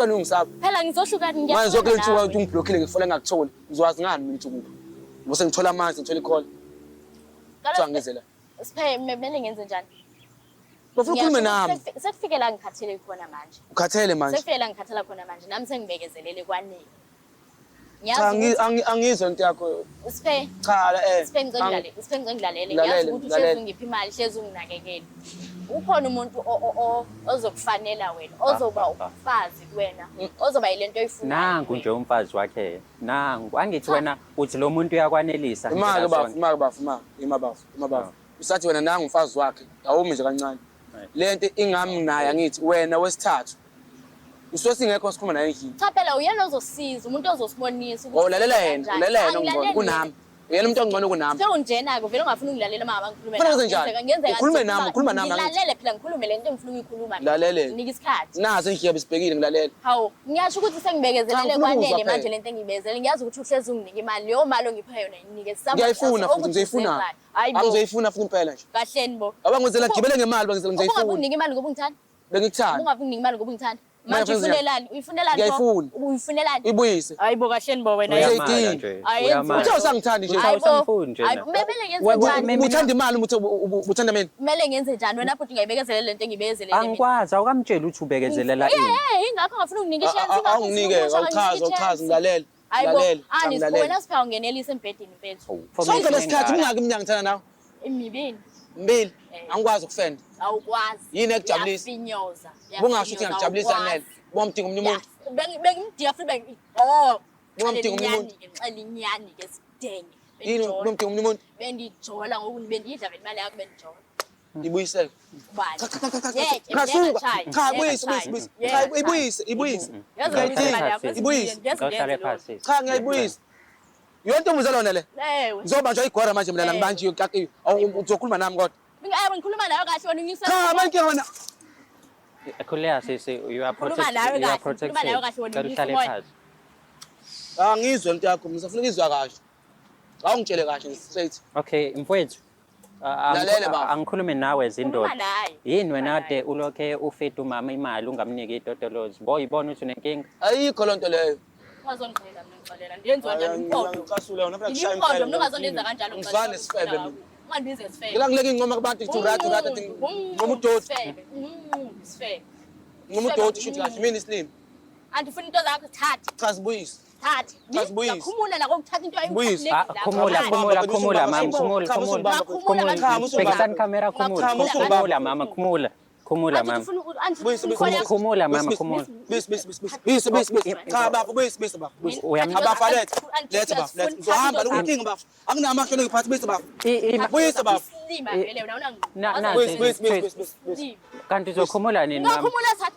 Uqale ungisaba. Phela ngizohlukana Manje ngiyafana zonke lentsuku nawe. ukuthi ungiblockile ngifole ngakutholi. Ngizwazi ngani mina ukuthi ukuphi? Ngoba sengithola amanzi, ngithola ikhola. Kaloku Kuthiwa ngize la. Siphe kumele ngenze njani? Bafuna ukhulume Ngiyasho nami. Sekufike la ngikhathele khona manje. Ukhathele manje. Sekufike la ngikhathela khona manje. Nami sengibekezelele kwanele. Cha Ngiyazi ukuthi angizwa into yakho. Siphe Cha eh. Siphe ngicela ngilalele, Siphe ngicela ngilalele. Ngilalele, Ngiyazi ukuthi ngilalele. uhlezi ungipha imali, hlezi unginakekele. Ukhona umuntu ozokufanela wena, ozoba umfazi kuwena, ozoba yilento oyifunayo. Nangu kuwena. nje umfazi wakhe. Nangu. Angithi wena uthi lo muntu uyakwanelisa. Imake ndlela bafo, zonke. imake bafo, imake, ima bafo, ima bafo. Usathi wena nangu umfazi wakhe, awumi nje kancane. Right. Lento ingami naye angithi wena wesithathu. Usuke singekho sikhuluma naye endlini. Cha phela uyena ozosiza, umuntu ozosibonisa ukuthi Oh ulalela yena, kanjani. ulalela yena ongcono Angilaleli kunami. Uyena umuntu ongcono kunami. Sewunjena-ke vele ungafuni ungilalela uma ngabe ngikhulume Ufuna nawe. ngenze njani? Ngenzeka- ngenzeka Ukhulume ngizokhuluma- nami, ukhuluma nami, angithi. Ngilalele phela ngikhulume le nto engifuna ukuyikhuluma. mina. Ngilalele. Nginika isikhathi. Nazo indlebe sibhekile ngilalela. Hawu, ngiyasho ukuthi Cha, sengibekezelele ngifuna ukuzwa kwanele manje phela. lento engiyibekezele. Ngiyazi ukuthi uhlezi unginika imali. Leyo mali ongipha yona inike someone Ngiyayifuna else futhi ngizoyifuna. okudeservayo. Hayi bo. Angizoyifuna futhi impela nje. Kahleni bo. Aba ngizela gibele ngemali bangizela Ubungabe ngizoyifuna. unginika imali ngoba ungithanda? Bengikuthanda. Ubungabe unginika imali ngoba ungithanda? Manje Manje futhi uyifunelani? Uyifunelani? bo? Ngiyayifuna. Uyifunelani? Ibuyise. Hayi bo kahleni bo wena. Uyamala Ngiyayidinga. nje. Ayenziwa. Uyamala. Uthe usangithandi nje. Uthe Hayi bo. awusamfuni nje Hayi, na. kumele ngenze We- njani? Uthanda imali umuthi uthanda mina. Kumele ngenze njani? Wena futhi ungayibekezelela lento engiyibekezelele mina. Angikwazi awukamtsheli ukuthi ubekezelela ini. Eh, ingakho ngafuna unginike i-chance. ingakho Awunginike, ngifuna ukusho, awuchazi, anginike awuchazi i-chance. ngilalele. Hayi bo, Ngilalele. Cha, ani ngilalele. wena sipha ungenelisa embhedeni mfethu. Sonke lesikhathi mingaki iminyaka ngithanda nawe? Imibili. Mbili. Eh. Angikwazi ukufenda. Awukwazi. Yini ekujabulisa? Uyafinyoza. Bungasho ukuthi ngiyakujabulisa awukwazi. Nele. Bomdinga omunye umuntu. Bengimdinga futhi bengi oh. Bungamdinga omunye umuntu. Ngixela inyani ke sidenge. Yini Bendijola. bomdinga omunye umuntu? Bendijola ngoku bendiyidla vele imali yakho bendijola. Ibuyisele. Ubani? Cha cha cha cha. Yeke, Cha suka. yeke, Cha yeke, buyise buyise buyise. yeke, Cha ibuyise ibuyise. Yazi Ngiyayidinga. ngibuyise imali yakho, yazi Ibuyise. ngiyenze Uhlale leyo. phansi. Cha ngiyayibuyisa. Yonke umuzela yona le. Ewe. Ngizobanjwa igora manje mina la Ewe. ngibanjiwe kakiwe. Uzokhuluma nami kodwa. Ewe ngikhuluma nawe kahle wena ungisa. Cha manje wena Khuleka sisi, you are Khuluma protected. nawe You are kahle, khuluma nawe protected. kahle wena Cela ungisa uhlale umoya. phansi. angizwe into yakho ngisafuna ukuzwa kahle. Awungitshele kahle straight. Okay, mfowethu. Lalela baba. Angikhulume nawe zindoda. Khuluma naye. Yini wena Khuluma kade ulokhe ufida umama imali ungamniki itotolozi? Boyibona ukuthi unenkinga. Ayikho lonto leyo. Ungazongixolela mina ngixolela. Ndenziwa njani umqondo? Ngicasula wena phela kushaya Ngimqondo mina ungazondenza kanjalo Ngizwane sifebe mina. Ungandibizi ngesifebe. Ngila ngileke ingcoma kubantu ngithi right right athi ngcoma udoti. Sifebe. Sifebe. Ngcoma udoti shuthi kahle mina isilimi. Andifuna into zakho thathe. Cha sibuyise. Thathe. Cha, sibuyise. Ngikhumula la kokuthatha into Sibuyise. Ah, Khumula, khumula, khumula mama, khumula, Cha, khumula. usungibamba. Khumula. Cha, usungibamba. Bhekisani camera, khumula. Cha, usungibamba. Khumula mama, khumula. Khumula mama. Buyise, buyise. Khumula mama, khumula. Buyise, buyise, buyise. Buyise, buyise, buyise. Cha bafo, buyise, buyise bafo. Buyise. Abafa letha. Letha bafo, letha. Ngizohamba lokunkinga bafo. Anginamahlo ngiphathi buyise bafo. Buyise bafo. Isilima vele wena Na- Buyise, buyise, buyise, buyise, buyise. Kanti uzokhumula nini mama? Ungakhumula thatha.